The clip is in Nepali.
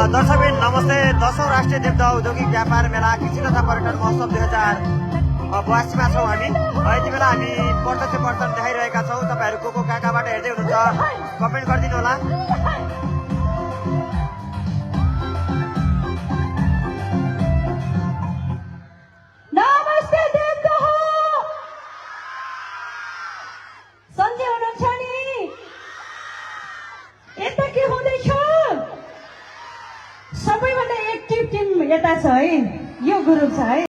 दर्शकबिन नमस्ते। 10औं राष्ट्रिय देवता औद्योगिक व्यापार मेला कृषि तथा पर्यटन महोत्सव 2082 छौँ हामी। यति बेला हामी प्रत्यक्ष प्रदर्शन देखाइरहेका छौँ। तपाईँहरू को कहाँबाट हेर्दै हुनुहुन्छ कमेन्ट गरिदिनु होला। नमस्ते देवता हो, सन्जय हुनुहुन्छ नि? यता के हुँदैछ? सबैभन्दा एक्टिभ टिम यता छ है, यो ग्रुप छ है।